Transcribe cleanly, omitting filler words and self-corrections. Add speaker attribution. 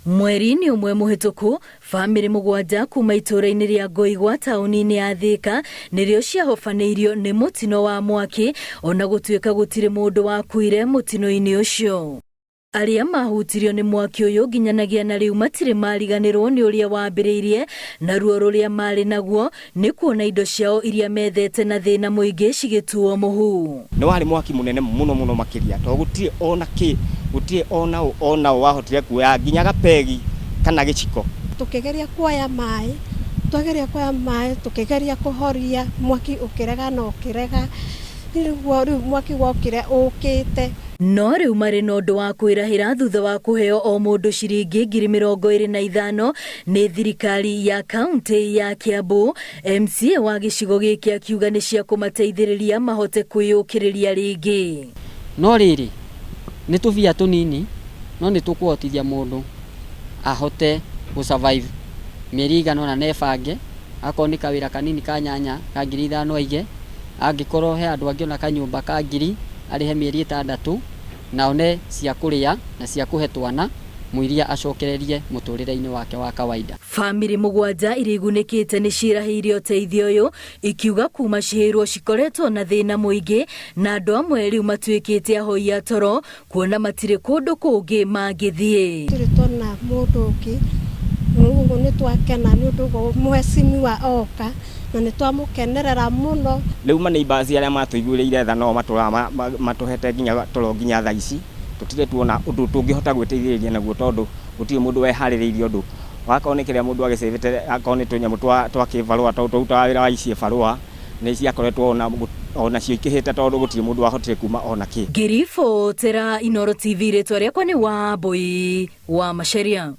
Speaker 1: Mweri-inĩ ũmwe mũhĩtũku, bamĩrĩ mũgwanja kuma itũũra-inĩ rĩa Ngoigwa taũni-inĩ ya Thĩka nĩrĩo ciahobanĩirio nĩ mũtino wa mwaki ona gũtuĩka gũtirĩ mũndũ wakuire mũtino-inĩ ũcio. Arĩa mahutirio nĩ mwaki ũyũ nginyanagia na rĩu matirĩ mariganĩrwo nĩ ũrĩa wambĩrĩirie na ruo rũrĩa marĩ naguo nĩ kuona indo ciao iria methete na thĩna mũingĩ cigĩtuo mũhu.
Speaker 2: Nĩ warĩ mwaki mũnene mũno mũno makĩria tondũ gũtirĩ ona kĩ, gũtirĩ ona ũ ona ũ wahotire kuoya nginya gapegi kana gĩciko.
Speaker 3: Tũkĩgeria kuoya maĩ, twageria kuoya maĩ tũkĩgeria kũhoria mwaki ũkĩrega na ũkĩrega, nĩguo rĩu mwaki wokire ũkĩte.
Speaker 1: No rĩu marĩ na ũndũ wa kwĩrahĩra thutha wa kũheo o mũndũ ciringi 25,000 nĩ thirikari ya kauntĩ ya Kiambu. MCA wa gĩcigo gĩkĩ akiuga nĩ cia kũmateithĩrĩria mahote kwĩyũkĩrĩria rĩngĩ.
Speaker 4: No rĩrĩ, nĩ tũbia tũnini no nĩ tũkũhotithia mũndũ ahote gũ survive mĩeri ĩigana ũna na ebange, akorwo nĩ kawĩra kanini ka nyanya ka 5,000 aige, angĩkorwo he andũ angĩ ona kanyũmba ka ngiri arĩhe mĩeri ĩtandatũ na one cia kũrĩa na cia kũhe twana mũiria acokererie mũtũrĩre-inĩ wake wa kawaida.
Speaker 1: Bamĩrĩ mũgwanja iria igunĩkĩte nĩ ciĩrahĩire ũteithio ũyũ ikiuga kuma ciheirwo cikoretwo na thĩna mũingĩ na andũ amwe rĩu matuĩkĩte ahoi a toro kuona matirĩ kũndũ kũngĩ mangĩthiĩ.
Speaker 3: Tũtirĩ tuona mũndũ ũngĩ, ũguo nĩ twakena nĩ ũndũ ũguo mheshimiwa oka na nĩ twamũkenerera mũno.
Speaker 2: Rĩu ma neighbours arĩa matũiguĩrĩire tha no matũraga matũhete nginya toro nginya thaa ici, tũtirĩ tuona ũndũ tũngĩhota gwĩteithĩrĩria naguo tondũ gũtirĩ mũndũ weharĩrĩirie ũndũ. Wakorwo nĩ kĩrĩa mũndũ agĩcĩvĩte akorwo nĩ tũnyamũ twa kĩbarũa tondũ twarutaga wĩra wa cibarũa nĩ ciakoretwo onacio ikĩhĩte tondũ gũtirĩ mũndũ wahotire kuma ona kĩ.
Speaker 1: Ngĩribotera Inooro TV rĩtwa rĩakwa nĩ Wambũi wa Macharia.